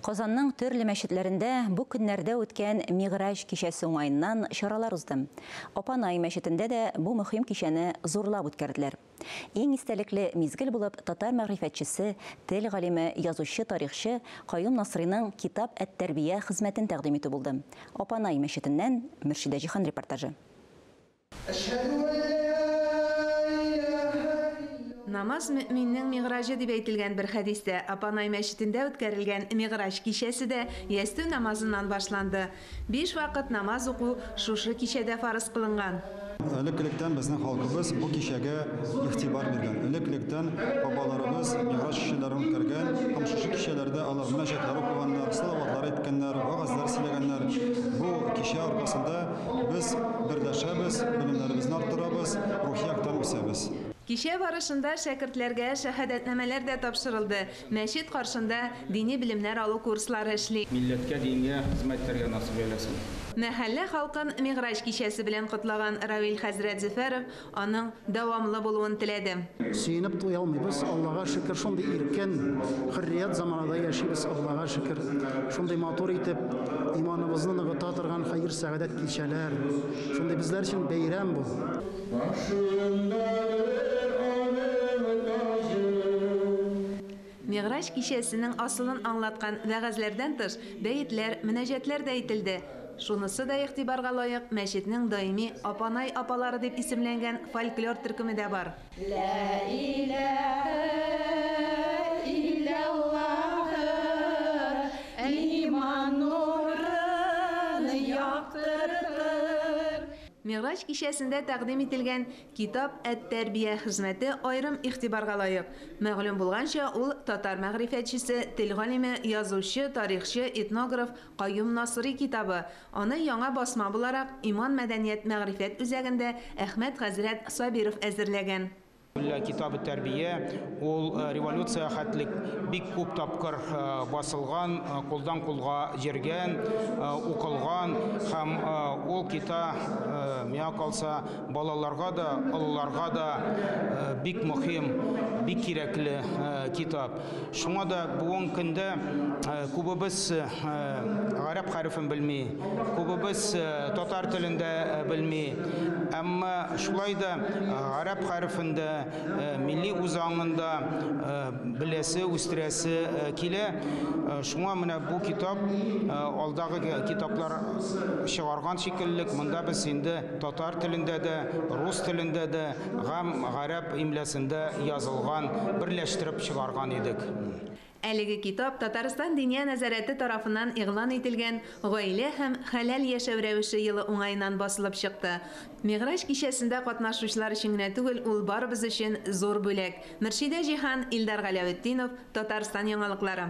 Казанның төрле мәчетләрендә бу көннәрдә үткән Мигъраҗ кичәсе уңаеннан чаралар узды. Апанай мәчетендә дә бу мөһим кичәне зурлап үткәрделәр. Иң истәлекле мизгел булып татар мәгърифәтчесе, тел галиме, язучы, тарихчы Каюм Насыйриның Китап әт-тәрбия хезмәтен тәкъдим итү булды. Апанай мәчетеннән Мөршидә Җиһан репортажы. Намаз мөэминнең мигъраҗы дип әйтелгән бер хәдистә. Апанай мәчетендә үткәрелгән Мигъраҗ кичәсе дә ястү намазыннан башланды. Биш вакыт намаз уку шушы кичәдә фарыз кылынган. Элек-электән безнең халкыбыз бу кичәгә игътибар биргән. Элек-электән бабаларыбыз Мигъраҗ кичәләрен үткәргән һәм шушы кичәләрдә алар мөнәҗәтләр укыганнар, салаватлар әйткәннәр, вәгазьләр сөйләгәннәр. Бу кичә аркасында без берләшәбез, белемнәребезне арттырабыз, рухи яктан үсәбез. Кичә барышында шәкертләргә шәһадәтнамәләр дә тапшырылды. Мәчет каршында дини белемнәр алу курслары эшли. Милләткә, дингә хезмәт итәргә насыйп әйләсен. Мәхәллә халкын Мигъраҗ кичәсе белән котлаган Равил хәзрәт Зөфәров аның дәвамлы булуын теләде. Сөенеп туя алмыйбыз, Аллага шөкер, шундый иркен, хөррият заманада яшибез, Аллага шөкер. Шундый матур итеп, иманыбызны ныгыта торган хәер-сәгадәт кичәләр. Шундый безләр өчен бәйрәм бу. Мигъраҗ кичәсенең асылын аңлаткан вәгазьләрдән тыш, бәетләр, мөнәҗәтләр дә әйтелде. Шунысы да игътибарга лаек, мәчетнең даими Апанай апалары дип исемләнгән фольклор төркеме дә бар. Лә иләһә илляллаһ, иман нурын яктыртыр. Мигъраҗ кичәсендә тәкъдим ителгән Китап әт-тәрбия хезмәте аерым игътибарга лаек. Мәгълүм булганча, ул татар мәгърифәтчесе, тел галиме, язучы, тарихчы, этнограф Каюм Насыйри китабы. Аны яңа басма буларак Иман мәдәният мәгърифәт үзәгендә Әхмәт хәзрәт Сабиров әзерләгән. Китап тәрбия ул революция хәтлек бик күп тапкыр басылган, кулдан кулга йөргән, укылган һәм ул кита миңа калса балаларга да, олыларга да бик мөһим, бик кирәкле китап. Шуңа да бүгенге көндә күбебез гарәп хәрефен белми, күбебез татар телендә белми. Әмма шулай да гарәп хәрефендә милли үзаңында беләсе, үстерәсе килә. Шуңа менә бу китап алдагы китаплар чыгарган шикеллек, монда без инде татар телендә дә, рус телендә дә, гам гарәп имлясында язылган, берләштереп чыгарган идек. Әлеге китап Татарстан Диния нәзарәте тарафыннан игълан ителгән Гаилә һәм хәләл яшәү рәвеше елы уңаеннан басылып чыкты. Мигъраҗ кичәсендә катнашучылар өчен генә түгел, ул барыбыз өчен зур бүләк. Мөршидә Җиһан, Илдар Галәветдинов, Татарстан яңалыклары.